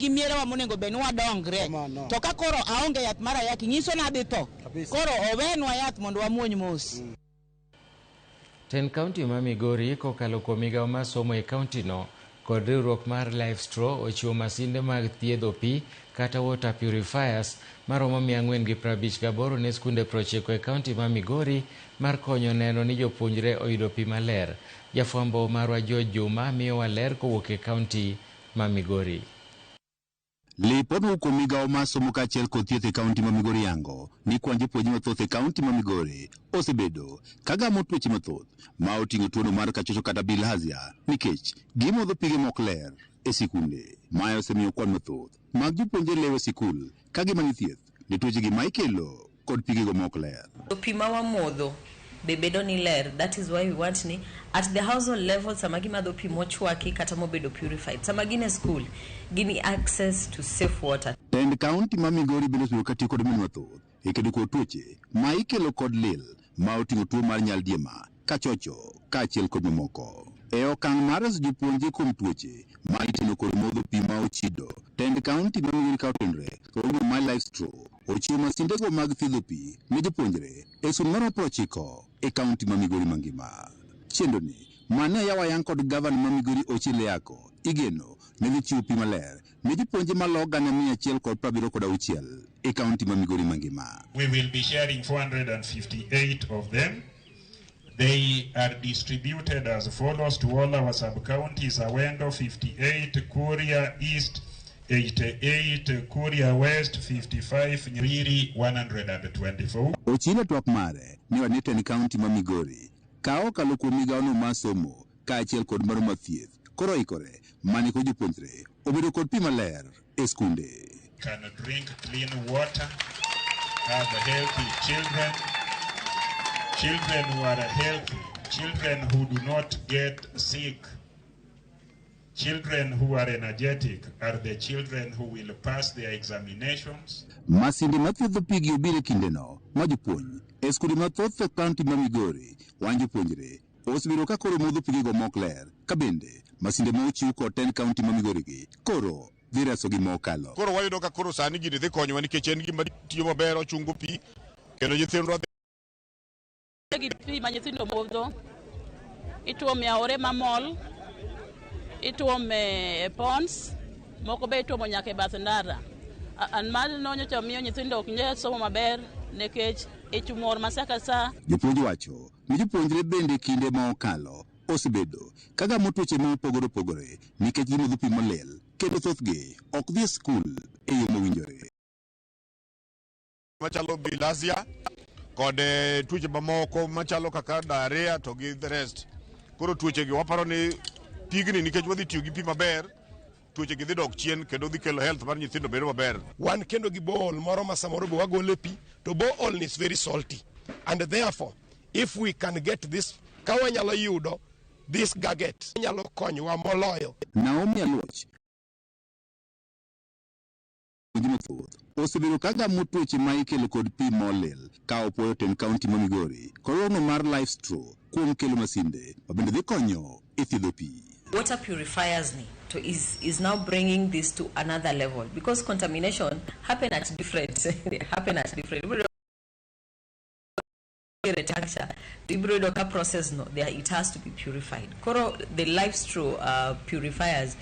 Gi mierewa monego bed ni wadongre. Kamano. To ka koro aonge yath mar ayaki, nyiso ni adhi tho. Kabisa. Koro owenwa yath mondo wamuony mos. Tend kaunti ma Migori kokalo kuom migawo mar somo e kauntino kod riwruok mar Life Straw ochiwo masinde mag thiedho pi kata water purifiers maromo 458 ne skunde 90 e kaunti ma Migori mar konyo neno ni jopuonjre oyudo pi maler. Jafwambo marwa George Juma miyowa ler kowuok e kaunti ma Migori. Lipod mowuok kuom migawo mar somo kaachiel kod thieth e kaunti ma Migori yango ni kwan jopuonjre mathoth e kaunti ma Migori osebedo ka gamo tuoche mathoth ma oting'o tuono mar kachocho kata bilharzia nikech gimodho pige mok ler e sikunde. Mae osemiyo kwan mathoth mag jopuonjre lewo e sikul ka gimanyo thieth ne tuochegi ma ikelo kod pigego mok ler. Pi ma wamodho be bedo ni ler. That is why we want ni at the household level, sama gimadho pi mochwaki kata mobedo purified, sama gin e school gin access to safe water. Tend kaunti ma Migori bende osebedo ka tiyo kod omenda mathoth e kedo kod tuoche ma ikelo kod lil ma oting'o tuo mar nyaldiema, kachocho kaachiel kod mamoko. E okang' mar reso jopuonjre kuom tuoche ma iteno kod modho pi ma ochido, tend kaunti ma Migori ka otenore kod mar Life Straw ochiwo masindego mag thiedho pi ne jopuonjre e skul maromo 90 e kaunti ma Migori mangima. Chenro ni mane oyaw ayang kod gavana ma Migori Ochilo Ayacko igeno ne dhi chiwo pi maler ne jopuonje malo 176,000 e kaunti ma Migori mangima. We will be sharing 458 of them. They are distributed as follows to all our sub-counties: Awendo 58, Kuria East 88, Kuria West 55, Nyariri 124. Ochilo twak mare ne wacho ni tend kaunti ma Migori ka okalo kuom migawono mar somo kaachiel kod mano mar thieth koro oikore mane kod jopuonjre obedo kod pi maler e skunde. Can drink clean water, have healthy children, children who are healthy, children who do not get sick, children who are energetic are the children who will pass their examinations. Masinde mathiedho pi gi obiro e kindeno ma jopuonj e skunde mathoth e kaunti ma Migori wan jopuonjre osebedo ka koro modho pigego mok ler ka bende masinde ma ochiw kod tend kaunti ma Migori gi koro dhi resogi mokalo. Koro wayudo ka koro sani gini dhi konyowa nikech en gima tiyo maber, ochungo pi kendo nyithindwa gi pi ma nyithindo modho, ituome aore mamol, ituome e ponds moko be ituomo nyaka e bath ndara. An mano nyocha miyo nyithindo ok nyal somo maber nikech ich mor ma sa ka sa. Jopuonj wacho ni jopuonjre bende kinde ma okalo osebedo ka gamo tuoche ma opogore opogore nikech gimodho pi molil kendo thothgi ok dhi e skul e yo mowinjore. Machalo bilharzia kod tuoche mamoko machalo kaka diarrhea to gi the rest. Koro tuoche gi waparo ni pigni nikech wadhi tiyo gi pi maber, tuoche gi dhi dok chien kendo dhi kelo health mar nyithindo bedo maber. Wan kendo gi borehole moro ma samoro be wagole pi to borehole is very salty, and therefore if we can get this, ka wanyalo yudo this gadget, nyalo konyowa moloyo. Naomi Aluoch mathoth osebedo ka gamo tuoche ma ikelo kod pi molil ka opuoyo tend kaunti ma Migori kod riwruogno mar Life Straw kuom kelo masinde ma bende dhi konyo e thiedho pi. Water purifiers ni to is now bringing this to another level because contamination happen at different, they happen at different tanksha ibiro yudo ka process no there, it has to be purified. Koro the Life Straw purifiers